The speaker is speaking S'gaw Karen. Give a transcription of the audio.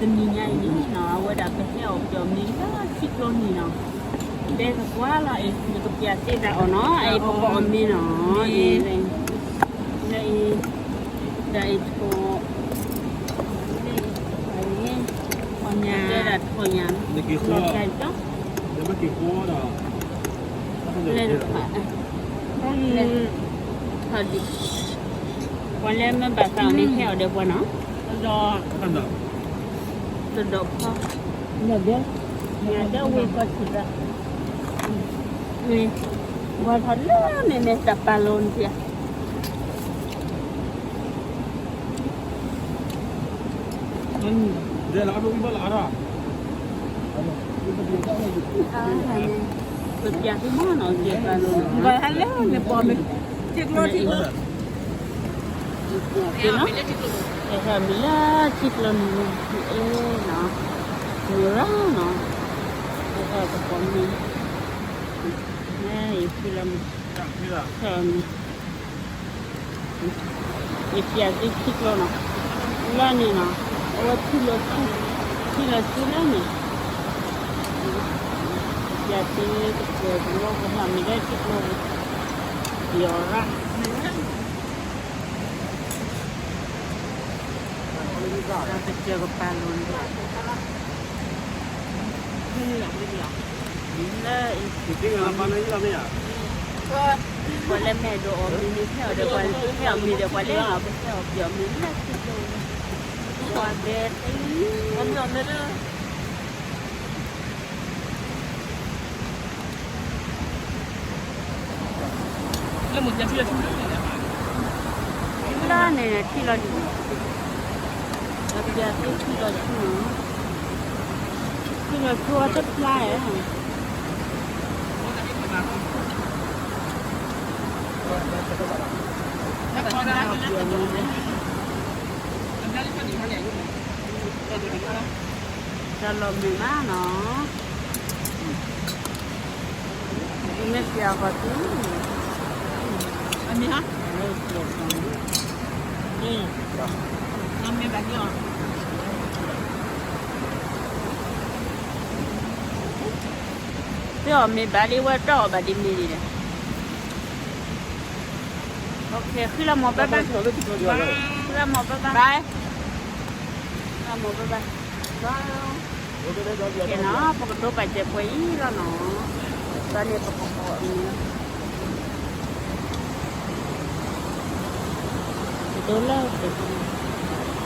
တနံၤညါအံၤန့ၣ်နီၤ အဝဲဒၣ်ကဟဲအီၣ်ပယီၤမ့ၤလၢထံကျိနံၤနီၤ, တဲသပှၢ်လီၤအံၤ ယကပျးသ့ဒၣ်အီၤနီၤ အအံၤပကအီၣ်မ့ၤနီၤ, လၢအံၤ ဒ်အံၤတကိး လၢအံၤ ပှၤညါ တဲဒၣ်တကိးညါ လီၤတၢ်အံၤ လဲၤတဖၣ် လဲၤ ပှၤလၢမ့ၢ်ဘၣ်သးအီၤန့ၣ် ဟဲအီၤဒီးပှၤနီၤ, တဒီးဖီ ညၣ်ဒၢဝံၤကီၢ်ထံၣ်သး, ဝံၤ ဝါထီၣ်လၢန့ၣ်န့ၣ် တၢ်ပာ်လိၤန့ၣ် ပပျးသ့မ့ၢ်နီၤ ကဲပာ်လိၤနီၤ, ဘၣ်ဟဲလၢန့ၣ်ပီၣ်မ့ၢ် ထံကျိထံကျိ ကဲနီၤ, ကဲမ့ၢ်လၢထံကျိန့ၣ် အဲၣ်နီၤ, မရၤနီၤ, ကဲတပီၣ်မ့ၢ် ယဖံလီၤမ့ၢ် ယပျးသ့ထံကျိနီၤ, လၢန့ၣ်နီၤ, အဝဲထံလီၤဆူ, ထံလီၤဆူလၢန့ၣ်, ယပျးသ့ကစၢၢ်ကလိကဟဲမ့ၢ်လၢထံကျိ, ယီၤရၣ်, ကစၢၢ်ကပာ်လိၤန့ၣ် လၢ ပှၤလၢမဲာ်ဒိးအီၣ်မ့ၤန့ၣ် ဟဲအီၤဒီးပှၤ ဟဲအီၣ်မ့ၤဒီးပှၤလဲၤနီၤ ပဟဲအီၣ်ပယီၤမ့ၤလၢထံကျိ, ပှၤဘဲ လၢန့ၣ်ထံလီၤဆူ, ပျးသ့ထံလီၤဆူ, ထံလီၤဆူအတဖျါဧါ, တၢ်လီၤမုာ်မးနီၤ, မ့ၢ်ပျးဃီၤသ့, အမ့ၢ်ဟါ, သ့အီၣ်မ့ၤဘၣ်လံ ဝဲတအီၣ်ဘၣ်ဒ်မ့ၢ်ဒ်လဲၣ်, ဃံလၤမိၢ် bye bye, ဃံလၤမိၢ် bye bye, ဃံလၤမိၢ် bye bye, ကဲနီၤ ပကဒိးဘၣ်စဲးပှဲၤအံၤလီၤနီၤ, ဘၣ်န့ၣ်ပကကိးအမံၤလီၤ, ပဒိးလၢပ